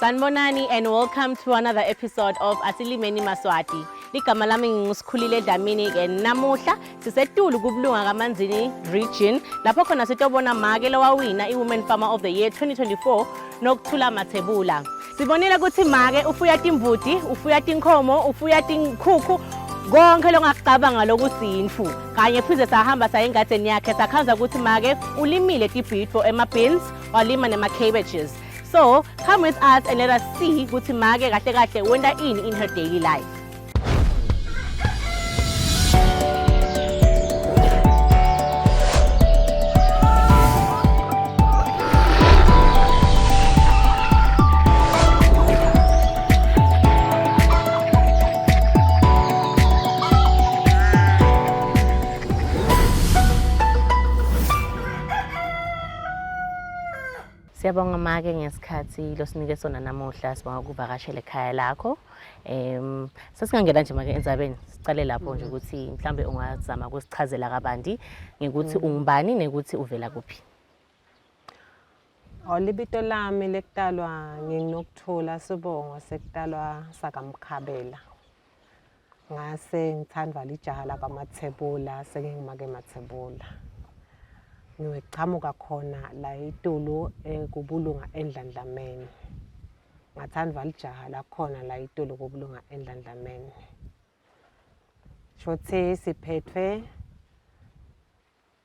Sanibonani and welcome to another episode of Asilimeni Maswati. Ligama lami nginguSikhulile Dlamini ke namuhla sisetulu kubulunga kaManzini region lapho khona sitobona make lowawina i-Women Farmer of the Year 2024 Nokuthula Mathebula. Sibonile ukuthi make ufuya timbuti, ufuya tinkhomo, ufuya tinkhukhu konke longakucabanga lokusintfu kanye phinde sahamba saya engadzeni yakhe sakhandza ukuthi make ulimile tibhidvo ema-beans walima nema-cabbages. So come with us and let us see ukuthi make kahle kahle wenta ini in her daily life. Siyabonga make ngesikhathi losinike sona namuhla sibonga ukuvakashela ekhaya lakho. Um sesingangena nje make endzabeni sicale lapho nje ukuthi mhlambe ungazama ukusichazela kabanti ngekuthi ungubani nekuthi uvela kuphi. Oh, libito lami lekutalwa nginginokuthula sibongo sekutalwa sakaMkhabela. Ngase ngithandwa lijaha lakwaMathebula sengingumake Mathebula. Ngiwechamuka khona la itulu ekubulunga eNdlandlameni. Ngathandwa lijaha lakhona la itulu kubulunga eNdlandlameni. Shothi siphethwe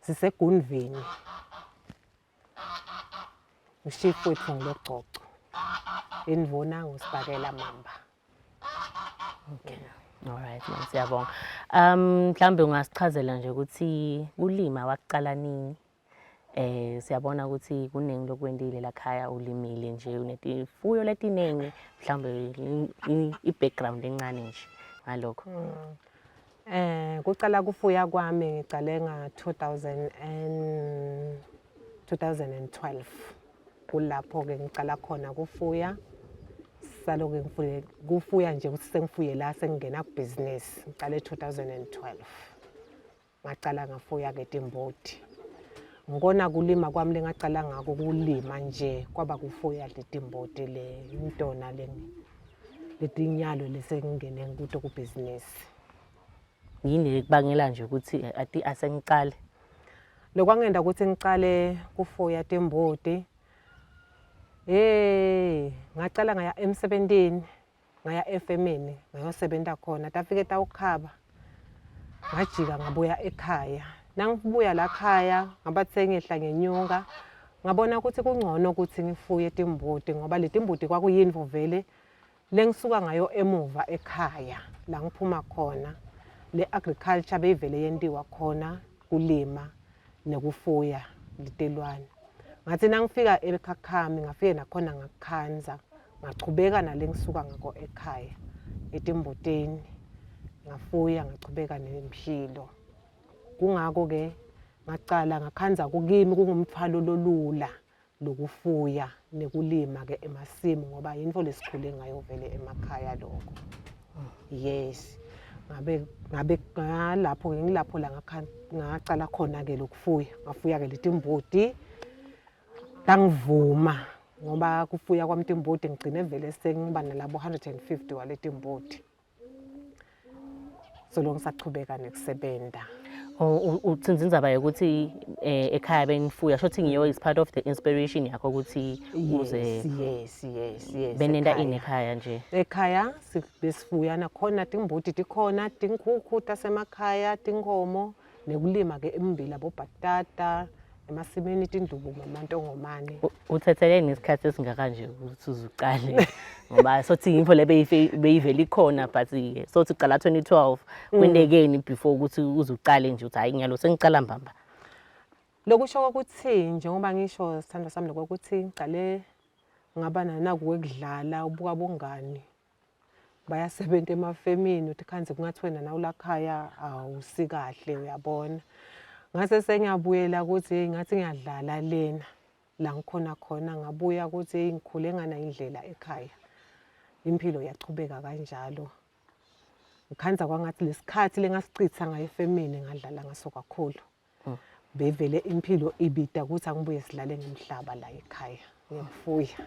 sisegundvini. Ushifu wethu ngilogcogco. Indvuna ngusibhakela Mamba. Okay. All right, ma'am, siyabonga. Um mhlambe ungasichazela nje ukuthi kulima wakuqala nini? Eh siyabona ukuthi kuningi lokwendile la khaya ulimile nje unetifuyo letiningi mhlambe i-background encane nje ngalokho. Mm. Eh kuqala kufuya kwami ngicale nga 2000 and 2012 kulapho ke ngicala khona kufuya saloke ngifuye kufuya nje ukuthi sengifuye la sengingena kubhizinisi ngicale 2012 ngacala ngafuya ke timboti ngikona kulima kwami lengacala ngako kulima nje kwaba kufuya letimboti le intona le letinyalo lesengingene kuto kubhizinisi Yini lekubangela nje ukuthi ati asengicale? Lokwangenda ukuthi ngicale kufuya timbuti. Hey, ngacala ngaya emsebentini, ngaya efemini, ngayosebenta khona. Tafike tawukhaba. Ngajika ngabuya ekhaya. Nangibuya la khaya ngabathe ngehla ngenyuka ngabona ukuthi kungcono ukuthi ngifuye timbuti ngoba letimbuti kwakuyintfo vele Lengisuka ngayo emuva ekhaya la ngiphuma khona le agriculture beyivele yentiwa khona kulima nekufuya letilwane. Ngathi nangifika ekhakhami ngafike nakhona ngakukhandza ngachubeka nale ngisuka ngako ekhaya etimbotini ngafuya ngachubeka nemphilo. Kungako-ke ngacala ngakhandza kukimi kungumthwalo lolula lokufuya nekulima ke emasimu ngoba yintfo lesikhule ngayo vele emakhaya lokho yes ngabe ngabe ngalapho ke ngilapho la ngacala khona ke lokufuya ngafuya ke letimbuti tangivuma ngoba kufuya kwami timbuti ngigcine vele sengiba nalabo 150 waletimbuti solo ngisachubeka nekusebenta uthinza indzaba yokuthi eh, ekhaya benifuya shothi ngiyo is part of the inspiration yakho ukuthi uze yes yes yes benenta ini ekhaya nje ekhaya besifuya nakhona timbuti tikhona tinkhukhu tasemakhaya tinkhomo nekulima ke immbila bobhatata emasimini tindlubu mamantongomane Uthetheleni isikhathi esingaka nje ukuthi uzuqale ngoba sothi info le beyivele ikhona but sothi uqala 2012 kwendekeni before ukuthi uzuqale nje uthi hayi ngiyalo sengicala mbamba. Lokusho kokuthi njengoba ngisho sithandwa sami lokuthi ngiqale ngaba nanaku kwekudlala ubuka bongani bayasebenta emafemini uthi khanze kungathi wena nawulakhaya awusikahle uyabona ngase sengiyabuyela ukuthi hey ngathi ngiyadlala lena la ngikhona khona ngabuya ukuthi hey ngikhule ngana indlela ekhaya impilo yachubeka kanjalo ngikhanza kwangathi lesikhathi lengasichitha ngayo efemini ngadlala ngaso kakhulu bevele impilo ibida ukuthi angibuye sidlale ngemhlaba la ekhaya. Ngiyafuya.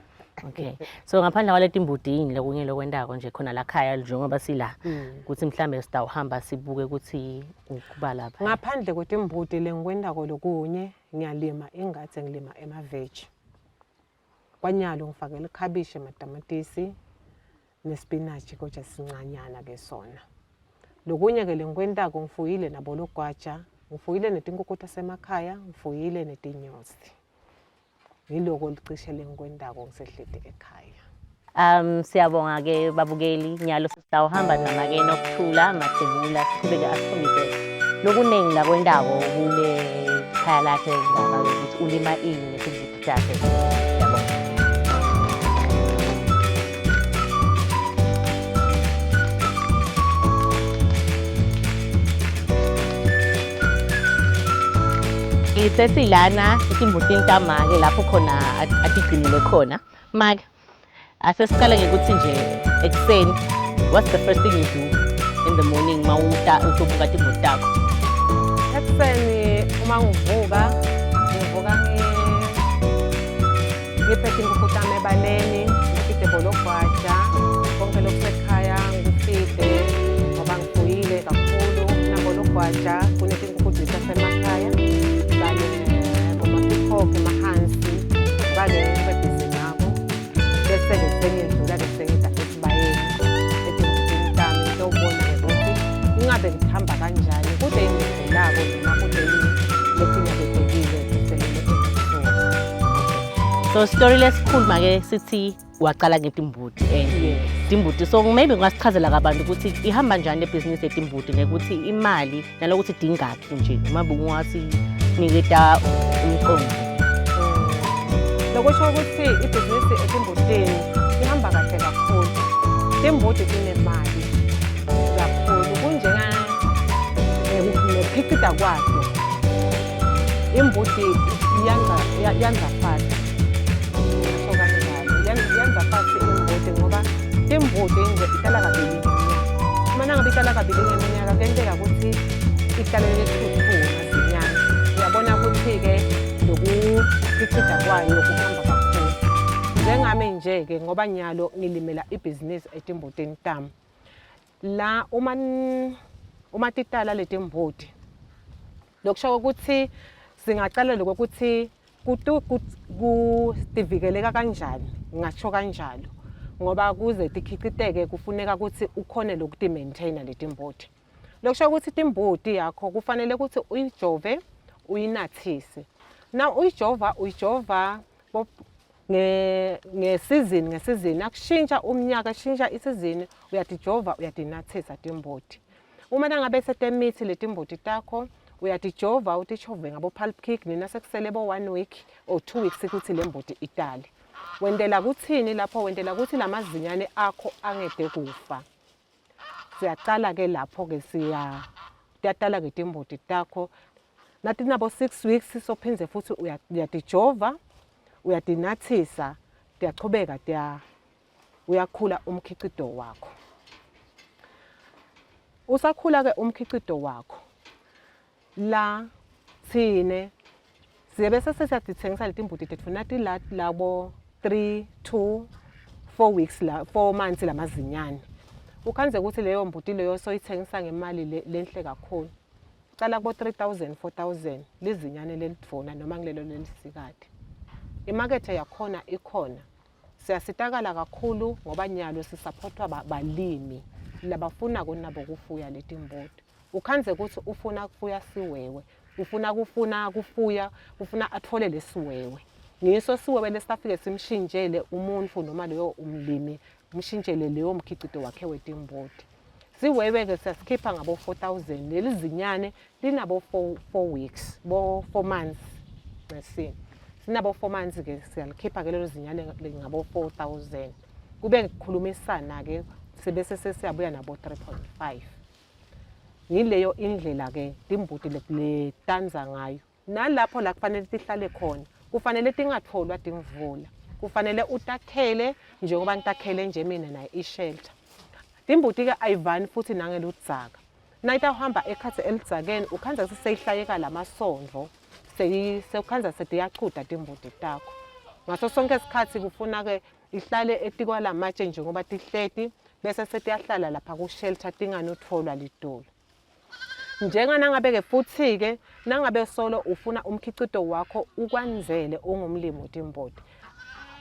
Okay. So ngaphandle kwaleti mbuti yini lokunye lokwentako nje khona la khaya njengoba sila ukuthi mhlambe sitawuhamba sibuke ukuthi ukuba lapha. Ngaphandle kwetimbuti lengikwentako lokunye ngiyalima ingadze ngilima emaveji. Kwanyalo ngifakela ikhabishi, ematamatisi nesipinachi kodwa sincanyana ke sona. Lokunye ke lengikwentako ngifuyile nabologwaja, ngifuyile netinkukhu tasemakhaya, ngifuyile netinyosi. Ngiloko licishe lengikwentako ngisehleti ekhaya. Siyabonga ke babukeli nyalo sitawuhamba nama-ke Nokuthula Mathebula sichubeke asikhombise lokuningi lakwentako kule khaya lakhe ndaba yokuthi ulima ini ngesimbuti sakhe. Siyabonga. Sesilana etimbutini tamake lapho khona atigcinile khona. Make, asesiqale ngekuthi nje ekuseni, what's the first thing you do in the morning uma utobuka timbuti takho? Ekuseni uma ngivuka, ngivuka ngiphethe inkukhu tami ebaleni, ngifide bologwaja, konke lokusekhaya ngikufide ngoba ngifuyile kakhulu nabologwaja kunetinkukhu zasemakhaya kanye bomapikhokho emahansi ngake ngibe busy ngako bese-ke sengiyedlula-ke sengida esibayeni etinkhukhwini tami ngiyobona-ke ukuthi ingabe ngihamba kanjani kude engidlulako noma kude letinyaketekile ziselele ebusuku. So story lesikhulu make sithi waqala ngetimbuti and Yes. timbuti so maybe ungasichazela kabantu ukuthi ihamba njani le business yetimbuti nekuthi imali nalokuthi dingakhi nje uma bungasiniketa umqondo. Lokusho ukuthi ibhizinisi etimbutini ihamba kahle kakhulu. Timbuti tinemali kakhulu kunjenga nokukhicita kwato. Imbuti yenza yenza fast. Ngisho kanjalo. Yenza fast imbuti ngoba imbuti nje itala kabili ngeminyaka. Uma nangabe itala kabili ngeminyaka kuyenteka ukuthi italele two mazinyane. Uyabona ukuthi-ke lokukhicita kwayo kuhamba kakhulu. Njengami nje-ke ngoba nyalo ngilimela ibhizinisi etimbutini tami. La uma uma titala letimbuti lokusho ukuthi singacala lokuthi kutivikeleka kanjani ngingasho kanjalo ngoba kuze tikhiciteke kufuneka ukuthi ukhone lokuti-maintaina letimbuti. Lokusho ukuthi timbuti yakho kufanele ukuthi uyijove uyinathise. Na uyijova uyijova ngesizini ngesizini akushintsha umnyaka shintsha isizini uyatijova uyatinathisa timbuti. Uma nangabe setemithi letimbuti takho uyatijova utijove ngabo pulp kick nina sekusele bo 1 week or 2 weeks ukuthi le mbuti itale. Wentela kuthini lapho wentela ukuthi lamazinyane akho angede kufa. Siyaqala ke lapho ke siya tiyatala ke timbuti takho natinabo 6 weeks sophindze futhi uyatijova uyatinathisa tiyachubeka tiya uyakhula umkhicido wakho. Usakhula ke umkhicido wakho la thine siye bese sesiyatithengisa letimbuti tethu nati la labo 3 2 4 weeks la 4 months lamazinyane ukhanze ukuthi leyo mbuti leyo soyithengisa ngemali lenhle kakhulu cala kubo 3000 4000 lizinyane lelidvuna noma ngilelo lelisikati imakethe yakhona ikhona Siyasitakala kakhulu ngoba nyalo sisaphothwa balimi labafuna kunabo kufuya letimboti. Ukhandze ukuthi ufuna kufuya siwewe, ufuna kufuna kufuya, ufuna athole lesiwewe. Ngiso siwewe lesitafike simshintshele umuntfu noma leyo umlimi, umshintshele leyo mkhicito wakhe wetimboti. Siwewe-ke siyasikhipha ngabo 4000 leli zinyane linabo 4 weeks, bo 4 months ngesini. Sinabo 4 months ke siyalikhipha ke lelo zinyane ngabo 4000. Kube kukhulumisana ke sibese sesiyabuya nabo 3.5. Ngileyo indlela ke timbuti letanza ngayo. Nalapho la kufanele tihlale khona kufanele tingatholwa timvula. Kufanele utakhele njengoba ngitakhele nje mina naye ishelter. Timbuti ke ayivani futhi nangeludzaka. Nayitawuhamba ekhatsi eludzakeni ukhandza seseyihlayeka lamasondvo sekukhandza setiyachuda timbuti takho. Ngaso sonke isikhathi kufuna-ke ihlale etikwalamatshe njengoba tihleti bese setiyahlala lapha ku-shelter tinganotfolwa litulu. Njenganangabe-ke futhi-ke nangabe solo ufuna umkhicito wakho ukwandzele ungumlimi wetimbuti,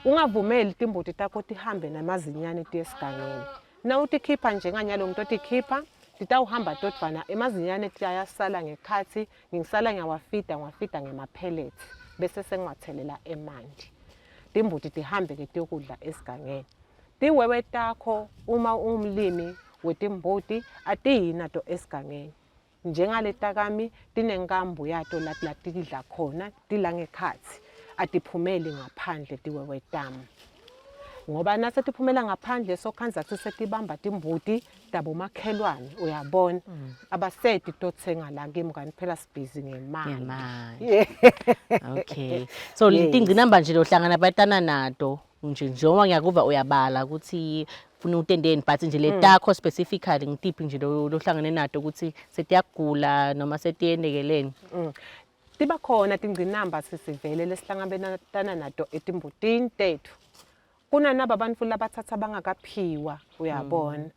ungavumeli timbuti takho tihambe namazinyane tiye esigangeni. Nawutikhipha njenganyalo ngitotikhipha titawuhamba todvwana emazinyane tiyasala ngekhatsi ngisala ngiyawafida ngiwafida ngema-pellets bese sengiwathelela emanti. Timbuti tihambe-ke tiyokudla esigangeni. Tiwewe takho uma ungumlimi wetimbuti atiyi nato esigangeni. Njengaletakami tinenkambu yato latidla khona tila ngekhatsi atiphumeli ngaphandle tiwewe tami. Ngoba nasetiphumela ngaphandle sokhandza kutsi setibamba timbuti tabomakhelwane uyabona abaseti kutothenga la kimi kanti phela sibhizi ngemali. Ngemali. Okay. So letingcinamba nje lohlangana batana nato nje njengoba ngiyakuva uyabala ukuthi funa utendeni but nje letakho specifically ngitiphi nje lohlangene nato ukuthi setiyagula noma setiyendekeleni. Tiba khona tingcinamba sisivele lesihlangabetana nato etimbutini tethu. Kunanaba bantfu labathatha bangakaphiwa uyabona.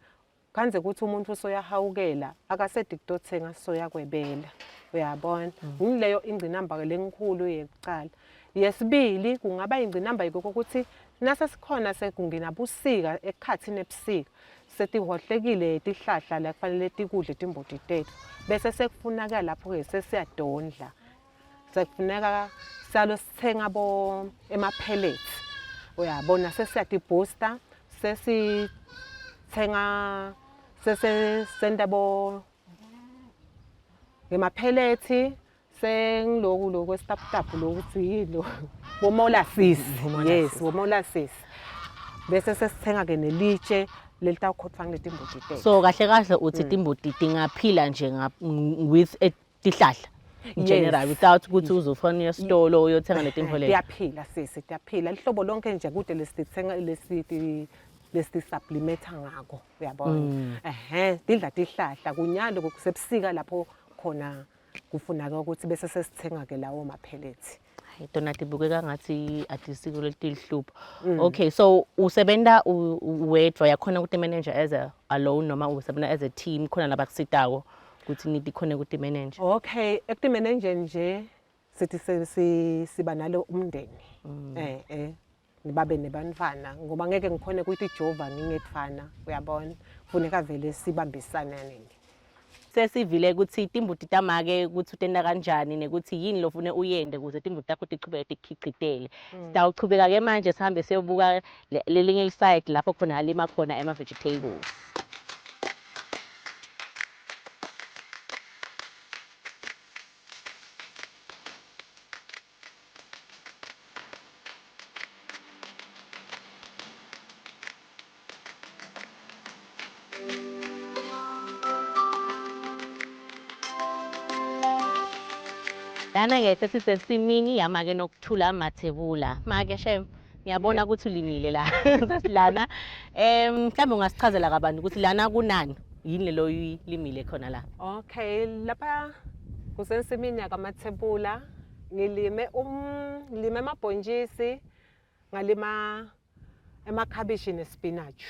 Khandze ukuthi umuntu usoyahawukela akasedi kutothenga soyakwebela uyabona. Ngileyo ingcinamba ke lenkhulu yekucala. Yesibili kungaba ingcinamba yokuthi nasesikhona sekungena busika ekhatsi nebusika setihohlekile tihlahla la kufanele tikudle timbuti tethu bese sekufuneka lapho-ke sesiyadondla sekufuneka salo sithenga bo ema-pellets uyabona sesiyatibooster sesithenga sesenta bo ngemaphelethi sengiloku lokhu esitaputapu lokhu ukuthi yini lo bo-molasses yes bo-molasses bese sesithenga-ke nelitshe lelitawukhothwa ngileti mbuti tethu So kahle kahle uthi timbuti tingaphila nje with tihlahla in general without ukuthi uzofana uye esitolo uyothenga letinto lezo. Tiyaphila sisi, tiyaphila. Lihlobo lonke nje kude lesithenga lesiti lesiti-supplementa ngako uyabona. Ehhe, tidla tihlahla kunyalo kusebusika lapho khona kufuneka ukuthi bese sesithenga ke lawo maphelethi. Hayi tona tibukeka ngathi atisiko letilihlupho. Okay, so usebenta wedvwa uyakhona ukuthi-manage as a alone noma usebenta as a team khona labakusitako ukuthi nitikhone ukuthi-manage. Okay, ekuti-manage nje sithi siba nalo umndeni. Eh nibabe nebantfwana ngoba ngeke ngikhone ukuthi jova ngingedvwana uyabona. Kufuneka vele sibambisane nini. Sesivile ukuthi timbuti tamake ukuthi utenta kanjani nekuthi yini lofune uyente ukuze timbuti takho tichubeke tikukhicitele. Sitawuchubeka ke manje sihambe siyobuka lelinye li-side lapho khona alima khona ema-vegetables. Lana-ke sesisensimini yamake Nokuthula Mathebula. Make shem, ngiyabona ukuthi ulimile la. Sesilana. Mhlawumbe ungasichazela kabanzi ukuthi lana kunani? Yini lelo oyilimile khona la? Okay, lapha kusensimini yakaMathebula ngilime ngilime amabhontshisi ngalima emakhabishi nespinach.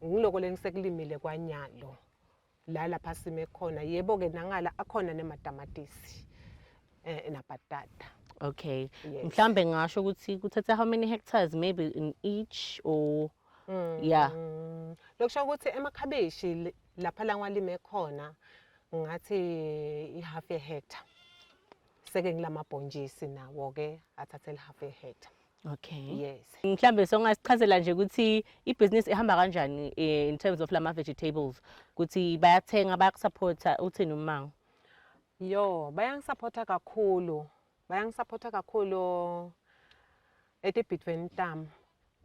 Ngiloko lengisekulimile kwanyalo la lapha sime khona. Yebo-ke nangala akhona nematamatisi nabhatata. Okay. Yes. Mhlambe ngingasho ukuthi kuthatha how many hectares maybe in each or yeah. Lokusho ukuthi emakhabishi lapha la ngiwalime khona ngathi i-half a hectare. Seke ngilamabhontshisi nawo-ke athathe half a hectare. Okay. Yes. Mhlambe songasichazela nje ukuthi ibhizinisi ihamba kanjani in terms of lama vegetables ukuthi bayathenga bayakusupporta uthini ummango? Yo, bayangisupporta kakhulu. Bayangisupporta kakhulu etibhidveni tami.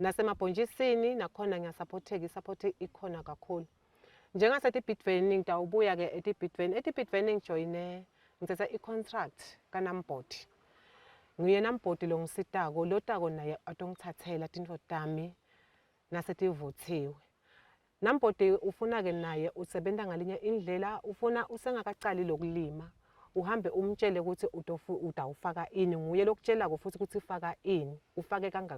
Nasemabhontjisini nakhona ngiyasupporteka, isupport ikhona kakhulu. Njengasetibhidveni ngitawubuya ke etibhidveni. Etibhidveni ngijoyine ngithatha i-contract kaNambodi. Nguye Nambodi lo ngisitako, lotako naye atongithathela tintfo tami nasetivuthiwe. Nambodi ufuna ke naye usebenta ngalinye indlela, ufuna usengakacali lokulima. Uhambe umtshele ukuthi utawufaka ini, nguye lokutshelako futhi ukuthi faka ini, ufake kangakanani.